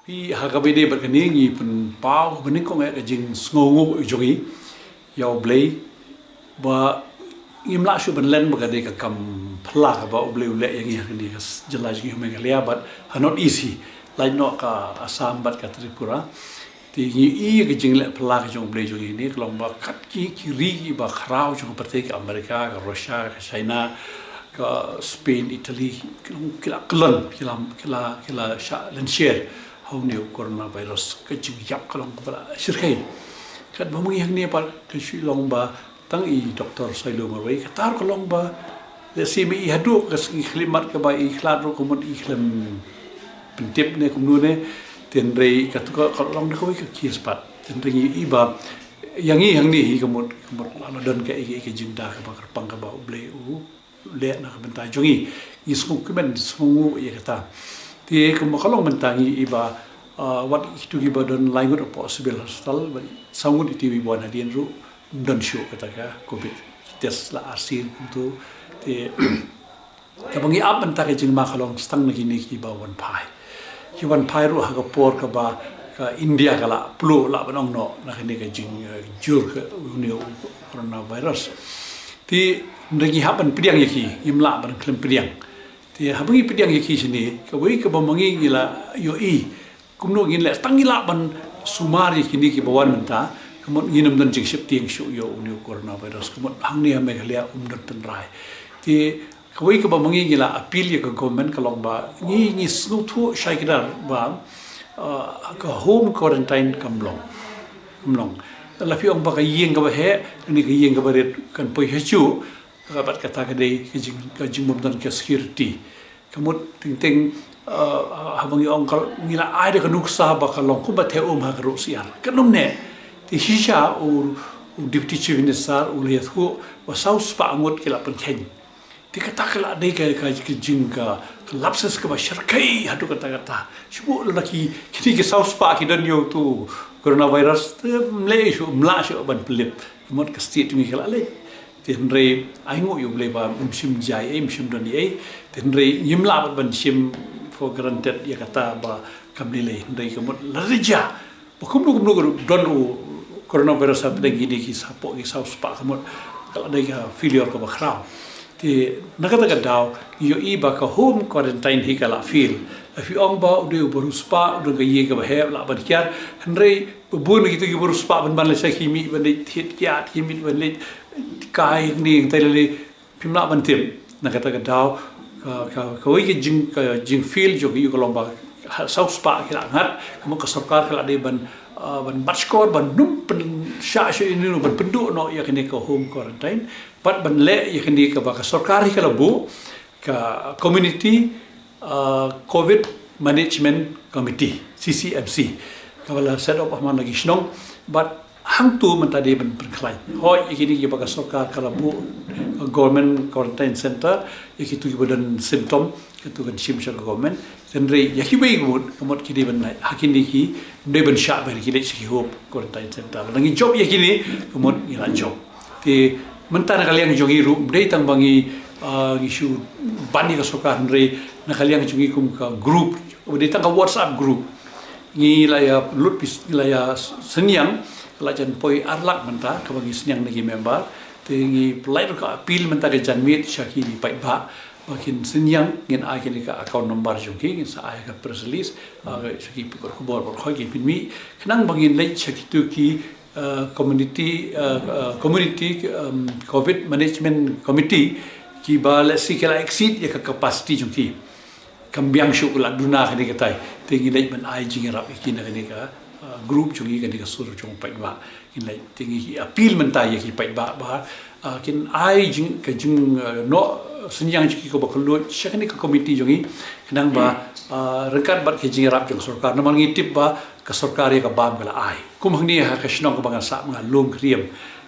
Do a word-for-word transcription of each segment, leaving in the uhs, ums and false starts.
Phi ha kaba ïadei bad kane ngi pynpaw kaba nyngkong eh ka jingsngewnguh jong ngi ïa U Blei ba ngim lah shuh ban len ba ka dei ka kam phylla kaba U Blei u leh ïa ngi ha kane ka jylla jong ngi Meghalaya bad ha North East hi, lait noh ka Assam bad ka Tripura. Te ngi ïohi ka jingleh phylla ka jong U Blei jong ngi ne ka long ba kat ki ki ri kiba khraw jong ka pyrthei, ka America, ka Russia, ka China, ka Spain, Italy, ki la kyllon, ki la ki la ki la shah lynsher ha une u coronavirus. Ka jingïap ka long kaba la shyrkhei. Katba ma ngi hangne pat ka shu long ba tang i Doctor Sailo marwei, kata ruh ka long ba lehse ma i haduh ka sngi khyllipmat kaba i khlad ruh ka mut i khlem pyntip ne kumno ne. Te hynrei katu ka long da kawei ka case pat. Te hynrei ngi ïohi ba ïa ngi hangne hi ka mut ka mut la don kaei kaei ka jingda kaba kyrpang kaba U Blei u leh na ka bynta jong ngi. Ngi sngewkmen, sngewnguh ïa kata. Te kumba ka long mynta ngi ïohi ba wat kitu kiba don lai ngut hapoh Civil Hospital bad saw ngut iti wi ba wan hadien ruh ym don shuh kata ka covid test la arsien kumtu. Te kaba ngi ap mynta ka jingma ka long tang na kine kiba wan phai. Ki wan phai ruh ha ka por kaba ka India ka la pluh lah ban ong noh na kane ka jingjur ka une u coronavirus. Te hynrei ngi hap ban pdiang ïa ki, ngim lah ban khlem pdiang. Te haba ngi pdiang ïa ki shane, kawei kaba ma ngi ngi la ïohi kumno ngin leh tang ngi lah ban sumar ïa kine kiba wan mynta. Ka mut ngin ym don jingsheptieng shuh ïa une u coronavirus, ka mut hangne ha Meghalaya um don tynrai. Te kawei kaba ma ngi ngi la appeal ïa ka government ka long ba ngi ngi sngewthuh shai kdar ba ka home quarantine kam long. Kam long. La phi ong ba ka ïing kaba heh ne ka ïing kaba rit kan poi ha shuh. Bad kata ka dei ka jing ka jingbymdon ka security. Ka mut teng teng haba ngi ong ka ngi la ai da ka nuksa ba ka long kumba theh um ha ka ruh syiar. Ka num ne te shisha u Deputy Chief Minister u la ïathuh ba saw spah ngut ki la pynkheiñ. Te kata ka la dei ka ka jing ka lapses kaba shyrkhei haduh katta katta. Shu buh la ki kine ki saw spah ki don ïa utu coronavirus te ym leh shuh, ym lah shuh ban pynlip. Ka mut ka state jong ngi ka la leit. Te hynrei ai nguh ïa U Blei ba ym shym jia ei, ym shym don ei. Te hynrei ngim lah ban shim for granted ïa kata ba kam lei lei, hynrei ka mut la jia ba kumno kumno ka don u coronavirus hapdeng kine ki saw spah, ki saw spah, ka mut ka la dei ka failure kaba khraw. Te na kata ka daw ngi ïohi ba ka home quarantine hi ka la fail. La phi ong ba u dei u bariewspah, u don ka ïing kaba heh, lah ban kiar, hynrei ba bun na kitu ki bariewspah ban ban leit sha ki mih ban leit thied kiad, ki mih ban leit kai hangne hangtai lei lei. Phim lah ban tip. Na kata ka daw ka kawei ka jing ka jingfail jong ki ïa ka long ba saw spah ki la ngat, ka mut ka sorkar ka la dei ban ban bat shkor ban ym pynshah shuh ïa kine, ban pynduh noh ïa kane ka home quarantine bad ban leh ïa kane kaba ka sorkar hi ka la buh ka Community Covid Management Committee, C C M C, kaba la set up ha man la ki shnong bad hangtu mynta dei ban pynkhlaiñ. Hooid, ïa kine kiba ka sorkar ka la buh ka government quarantine center ïa kitu kiba don symptom, kitu kan shim sha ka government. Hynrei ïa kiwei ka mut, ka mut ki dei ban leit ha kine ki, ym dei ban shah ban ki leit sha ki home quarantine center. Lada ngi jop ïa kine, ka mut ngi la jop. Te mynta na ka liang jong ngi ruh ym dei tang ba ngi ngi shu ban ïa ka sorkar, hynrei na ka liang jong ngi kum ka group, ym dei tang ka WhatsApp group. Ngi la ïa lut pis ngi la ïa synñiang ka la jan poi ar lak mynta kaba ngi synñiang na ki member. Te ngi pynlait ruh ka appeal mynta ka janmiet sha ki paidbah ba kin synñiang, ngin ai kane ka account number jong ki, ngin sa ai ka press release sha ki paidbah khubor ba khoi kin pynmih khnang ba ngin leit sha kitu ki community community Covid Management Committee kiba lehse ki la exceed ïa ka capacity jong ki. Kam biang shuh ka la duna kane katai. Te ngi leit ban ai jingïarap ïa ki na kane ka group jong ngi, kane ka sur jong paidbah. Ngi leit te ngi appeal mynta ïa ki paidbah ba kin ai jing ka jing noh synñiang jong ki kaba kylluid sha kane ka committee jong ngi khnang ba ryngkat bad ka jingïarap jong sorkar. Namar ngi tip ba ka sorkar ïa ka bam ka la ai. Kum hangne ha ka shnong kaba nga sah, nga lum ka riam,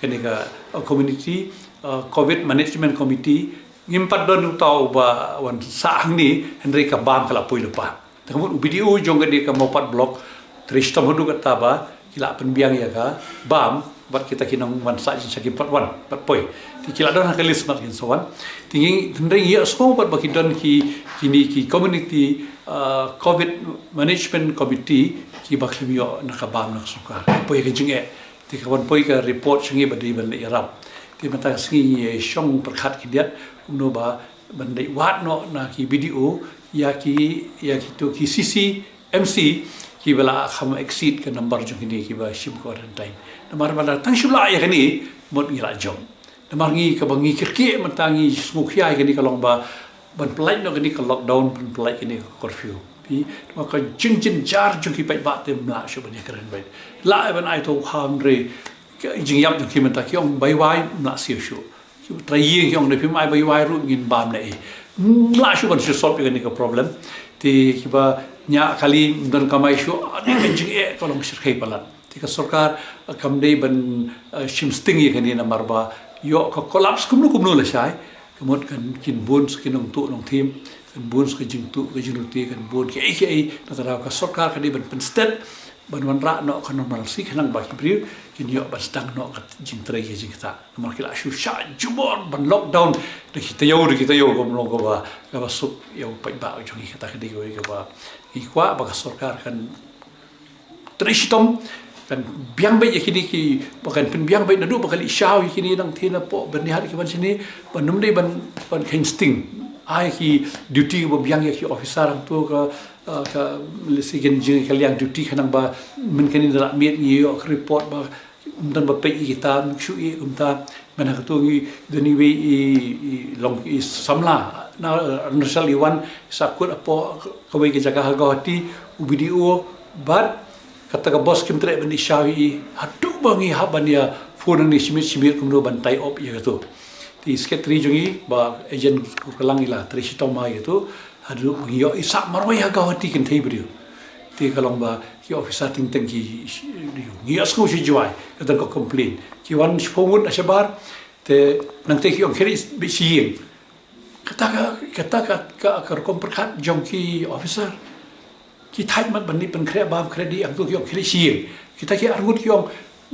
kane ka community Covid Management Committee, ngim pat don uta uba wan sah hangne, hynrei ka bam ka la poi lypa. Te ka mut u BDO jong kane ka Mawpat Block, trei shitom haduh katta ba ki la pynbiang ïa ka bam bad kita ki nongwan sah jingshai kim pat wan, pat poi. Te ki la don ha ka list mat kin sa wan. Te ngi hynrei ngi ïohsngew pat ba ki don ki kine ki community uh, COVID Management Committee kiba khlem ïoh na ka bam na ka sorkar. Poi ka jingeh. Te ka wan poi ka report sha ngi ba dei ban leit ïarap. Te mynta ka sngi ngi shong pyrkhat khyndiat kumno ba ban leit wad noh na ki BDO ïa ki, ïa kito ki CC, MC kiba la kham exceed ka number jong kine kiba shim quarantine. Namar ba la tang shu lah ïa kane mut ngi la jop. Namar ngi kaba ngi kyrkieh mynta ngi sngewkhia ïa kane ka long ba ban pyllait noh kane ka lockdown, ban pyllait kane ka curfew. Phi, namar ka jingjynjar jong ki paidbah te ym lah shuh ban ïakren beit. Lah ban ai to kham re ka jingïap jong ki mynta ki ong bai wai ym lah siew shuh. Ki trai ïing ki ong ne phim ai bai wai ruh ngin bam ne ei. Ym lah shuh ban shu solve ïa kane ka problem. Te kiba ñiah kali ym don kamai shuh, ah, ne ka jingeh ka long shyrkhei palat. Te ka sorkar, eh, kam dei ban, eh, shim sting ïa kane namar ba ïoh ka collapse kumno kumno lashai. Ka mut kan kin bun sa ki nongtuh nongthim, kan bun sa ka jingtuh ka jinglute, kan bun kiei kiei. Na ka daw ka sorkar ka dei ban pynstet ban wanrah noh ka normalcy khnang ba ki briew kin ïoh ban sdang noh ka jingtrei ka jingktah. Namar ki la shu shah jubor ban lockdown da ki taïew da ki taïew, kam long kaba, kaba suk ïa u paidbah jong ngi. Kata ka dei kawei kaba ngi kwah ba ka sorkar kan trei shitom, kan biang beit ïa kine ki, ba kan pynbiang beit naduh ba ka leit shaw ïa kine nangta napoh Byrnihat ki ban shane, ban ym dei ban, ban kheiñ sting. Ai ki duty ba biang ïa ki officer hangto ka, ah, ka lehse kin jing ka liang duty khnang ba mynta kane da lah miet ngi ïoh ka report ba ym don ba peit ïa kita, ym shu ïeh kumta. Mynta kato ngi don iwei i, i long i samla na, eh, Arunachal i wan sa kut hapoh kawei ka jaka ha Guwahati, u BDO bad kata ka boss kim treh ban ïa shaw ïa i, haduh ba ngi hap ban ïa phone hangne shi miet shi miet kumno ban tie up ïa kato. Te i secretary jong ngi ba agent Kurkalang i la trei shitom ha ïa kato, haduh ba ngi ïoh i sah marwei ha Guwahati kynthei briew. Te ka long ba ki officer teng teng ki, ngi ïohsngew sha Jowai ka don ka complain. Ki wan shiphew ngut na shabar, te nangta ki ong khie leit beit sha ïing. Kata ka, kata ka, ka, ka rukom pyrkhat jong ki officer. Ki thait mat ban leit pynkhreh bam khreh dih, hangto ki ong khie leit sha ïing. Kita ki arngut ki ong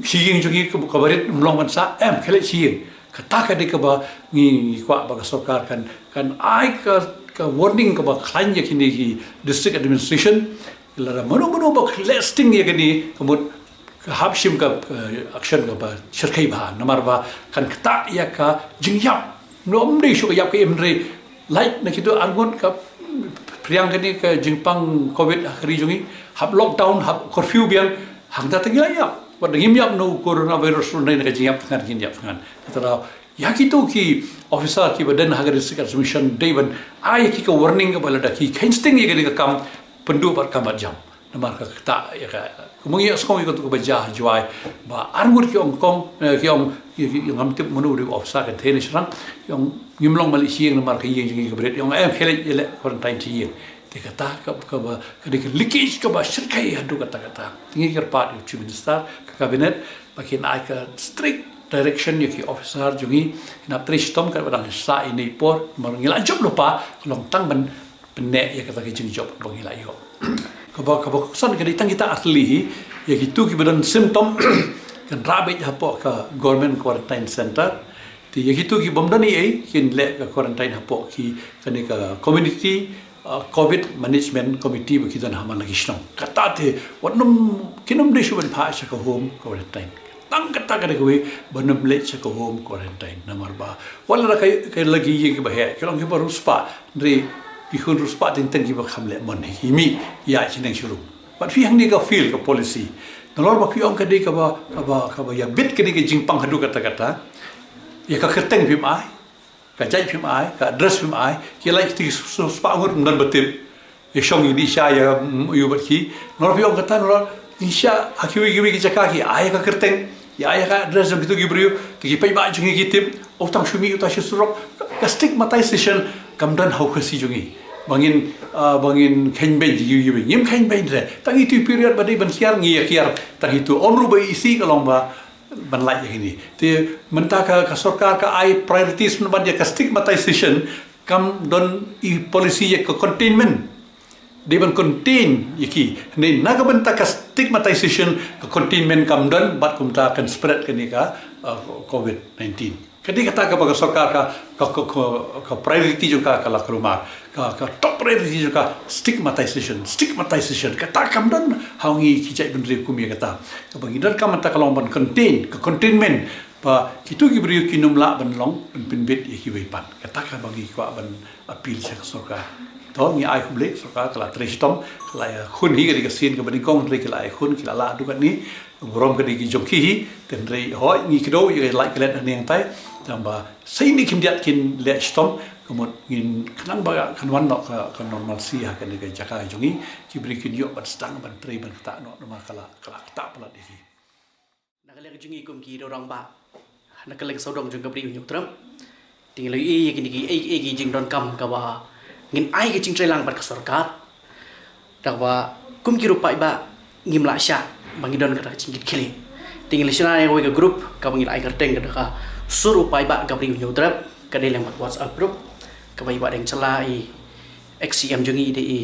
sha ïing jong ngi kaba, kaba rit ym long ban sah, em, khie leit sha ïing. Kata ka dei kaba ngi, ngi kwah ba ka sorkar kan, kan ai ka, ka warning kaba khlaiñ ïa kine ki district administration. Lada mano mano ba khleh sting ïa kane, ka mut ka hap shim ka, eh, action kaba shyrkhei bha. Namar ba kan ktah ïa ka jingïap. Ym dei shuh ka ïap ka im, hynrei lait na kito arngut ka phriang kane ka jingpang covid ha ka ri jong ngi, hap lockdown, hap curfew biang, hangta te ngi la ïap. Wat da ngim ïap na u coronavirus ruh, hynrei na ka jingïap thngan ngin ïap thngan. Kata daw ïa kito ki officer kiba don ha ka district administration dei ban ai ki ka warning kaba lada ki kheiñ sting ïa kane ka kam, pynduh bad kam bad jam. Namar ka ktah ïa ka, kumba ngi ïohsngew ïa kato kaba jia ha Jowai ba arngut ki ong kong, eh, ki ong, ki, ki, ngam tip mano u dei u officer kynthei ne shynrang, ki ong ngim long ban leit sha ïing namar ka ïing jong ngi kaba rit, ki ong em khie leit, leit quarantine sha ïing. Te kata ka, kaba, ka dei ka leakage kaba shyrkhei haduh katta katta. Te ngi kyrpad ïa u Chief Minister, ka cabinet, ba kin ai ka strict direction ïa ki officer jong ngi, kin hap trei shitom katba dang sah ïa ine i por, namar ngi la jop lypa, ka long tang ban pynneh ïa kata ka jingjop kaba ngi la ïoh. Kaba, kaba kongsan ka dei tang kita artylli hi, ïa kito kiba don symptom kan rah beit hapoh ka government quarantine center. Te ïa kito ki bym don ei ei kin leh ka quarantine hapoh ki, kane ka community, uh, covid management committee ba ki don ha man la ki shnong. Kata te wat nym, kin ym dei shuh ban phah sha ka home quarantine. Tang kata ka dei kawei, ban ym leit sha ka home quarantine. Namar ba wat la ka, ka la ki ïing kiba heh, ki long kiba riewspah, hynrei ki khun riewspah teng teng kiba kham leh mon hi, ki mih ïaid shaneng sharum. Bad phi hangne ka field ka policy. Nalor ba phi ong ka dei kaba, kaba, kaba ïa bit kane ka jingpang haduh katta katta. Ïa ka kyrteng phim ai, ka jait phim ai, ka address phim ai, ki lait kti su, su, spah ngut ym don ba tip. Ïa shong ïa dih sha ïa, mm, ïa bad ki. Nalor phi ong kata, nalor ïa sha ha kiwei kiwei ki jaka ki ai ka kyrteng, ïa ai ka address jong kito ki briew, te ki paidbah jong ngi ki tip, oh, tang shu mih uta sha surok. Ka, ka stigmatization kam don ha u Khasi jong ngi. Ba ngin, ah, ba ngin kheiñ beiñ ïa kiwei kiwei. Ngim kheiñ beiñ re. Tang itu i period ba dei ban kiar ngi ïa kiar tang itu. Ym ruh ba isih ka long ba ban lait ïa kine. Te mynta ka, ka sorkar ka ai priorities pynban ïa ka stigmatization, kam don i policy ïa ka containment. Dei ban contain ïa ki. Hynrei na ka bynta ka stigmatization, ka containment kam don, bad kumta kan spread kane ka, uh, covid nineteen. Ka dei kata kaba ka sorkar ka, ka, ka, ka, ka priority jong ka ka la kulmar. Ka, ka top priority jong ka stigmatization, stigmatization. Kata kam don ha ngi ki jaitbynriew kum ïa kata. Kaba ngi donkam mynta ka long ban contain, ka containment. Ba kito ki briew kin ym lah ban long, ban pynbit ïa kiwei pat. Kata kaba ngi kwah ban appeal sha ka sorkar. To ngi ai khublei, sorkar ka la trei shitom, ka la ïakhun hi, ka dei ka sien kaba nyngkong hynrei ki la ïakhun, ki la lah haduh katne. Burom ka dei ki jong ki hi, te hynrei hooid ngi kdew ïa ka lait ka let hangne hangtai, tang ba sa ine khyndiat kin leh shitom, ka mut ngin khnang ba kan wan noh ka, ka normalcy ha kane ka jaka jong ngi, ki briew kin ïoh ban sdang ban trei ban ktah noh namar ka la, ka la ktah palat ïa ki. Na ka liang jong ngi kum ki riew rangbah, na ka liang sawdong jong ka Bri u Hynñiewtrep, te ngi la ïohi ïa kine kiei kiei ki jingdonkam kaba ngin ai ka jingtreilang bad ka sorkar. Da kaba kum ki riew paidbah ngim lah shah ba ngi don kata ka jingkitkhlieh. Te ngi la shna ïa kawei ka group kaba ngi la ai kyrteng ka da ka Sur u Paidbah ka Bri u Hynñiewtrep, ka dei lyngba ka WhatsApp group kaba i Bah Deng Shylla i ex C M jong ngi i dei i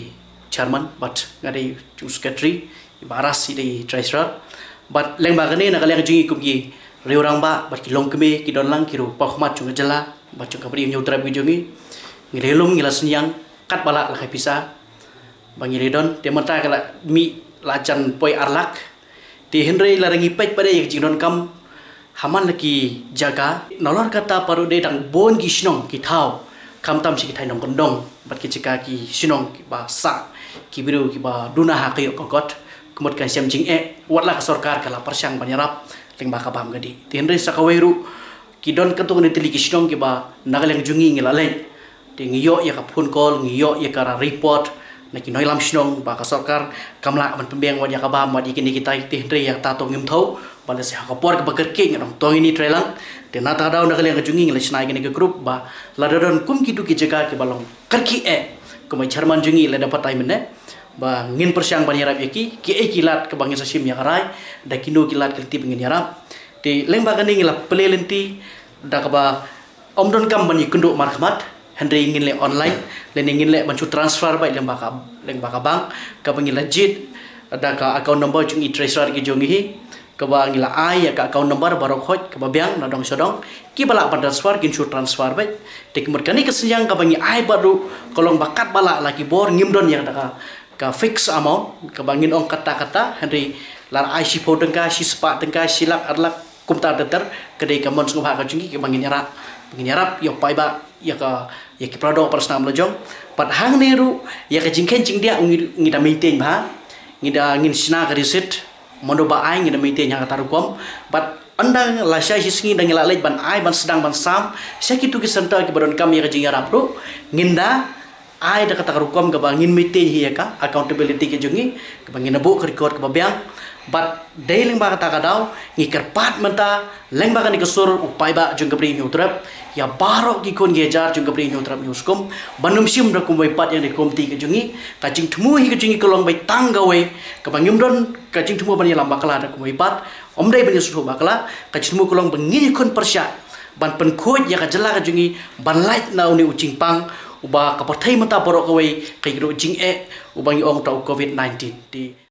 chairman bad nga dei u secretary, i Bah Ras i dei i treasurer. Bad lyngba kane na ka liang jong ngi kum ki riew rangbah bad ki longkmie ki don lang ki riew paw khmat jong ka jylla bad jong ka Bri u Hynñiewtrep ka jong ngi. Ngi la ïalum ngi la synñiang katba lah la ka pisa ba ngi la don, te mynta ka la mih la jan poi ar lak. Te hynrei lada ngi peit pat ïa ka jingdonkam ha man la ki jaka, nalor kata pat ruh dei dang bun ki shnong ki thaw, khamtam sha ki thaiñ nongkyndong bad ki jaka ki shnong kiba sah ki briew kiba duna ha ka ïoh ka kot. Ka mut kan shem jingeh, wat la ka sorkar ka la pyrshang ban ïarap lyngba ka bam ka dih. Te hynrei sa kawei ruh ki don katto katne tylli ki shnong kiba na ka liang jong ngi ngi la leit. Te ngi ïoh ïa ka phone call, ngi ïoh ïa ka report na ki nongïalam shnong ba ka sorkar kam lah ban pynbiang wat ïa ka bam wat ïa kine kitai, te hynrei ïa kata to ngim thew. Ba lehse ha ka por kaba kyrkieh ngi dang tong ïa kine ki treilang. Te na kata ka daw na ka liang ka jong ngi ngi la shna ïa kane ka group ba lada don kum kito ki jaka kiba long kyrkieh, eh, kum i chairman jong ngi i la da batai mynne ba ngin pyrshang ban ïarap ïa ki, kiei ki lad kaba ngin sa shim ïa ka rai, da kino ki lad ki lynti ba ngin ïarap. Te lyngba kane ngi la plie lynti da kaba ym donkam ban ïakynduh markhmat, hynrei ngin leh online, lane ngin leh ban shu transfer beit lyngba ka, lyngba ka bank, kaba ngi la jied da ka account number jong i treasurer ki jong ngi hi, kaba ngi la ai ïa ka account number baroh khoit kaba biang na dong sha dong, kiba lah ban transfer kin shu transfer beit. Te ka mut kane ka synñiang kaba ngi ai bad ruh ka long ba katba lah la ki bor, ngim don ïa da ka, ka fixed amount kaba ngin ong kata kata, hynrei lada ai shiphew tyngka, shispah tyngka, shi lak, ar lak, kumta ter ter, ka dei ka mon sngewbha ka jong ngi kaba ngin ïarap, ngin ïarap ïa u paidbah, ïa ka, ïa ki para doh para snam la jong. Bad hangne ruh ïa ka jingkheiñ jingdiah ngi, ngi da maintain bha, ngi da, ngin shna ka receipt, mano ba ai ngi da maintain ha kata rukom. Bad ynda la shai shi sngi da ngi la leit ban ai ban sdang ban sam sha kito ki center kiba donkam ïa ka jingïarap ruh, ngin da ai da kata ka rukom kaba ngin maintain hi ïa ka accountability ka jong ngi, kaba ngin da buh ka record kaba biang. Bad dei lyngba kata ka daw ngi kyrpad mynta lyngba kane ka Sur u Paidbah jong ka Bri u Hynñiewtrep ïa baroh ki khun ki hajar jong ka Bri u Hynñiewtrep Hynñiewskum ban ym shim da kumwei pat ïa kane ka komiti ka jong ngi. Ka jingthmu hi ka jong ngi ka long beit tang kawei, kaba ngim don ka jingthmu ban ïalam bakla da kumwei pat, ym dei ban ïasngewthuh bakla. Ka jingthmu ka long ba ngin ïakhun pyrshah ban pynkhuid ïa ka jylla ka jong ngi ban lait na une u jingpang uba ka pyrthei mynta baroh kawei ka ïakynduh jingeh, uba ngi ong ta u covid nineteen. Te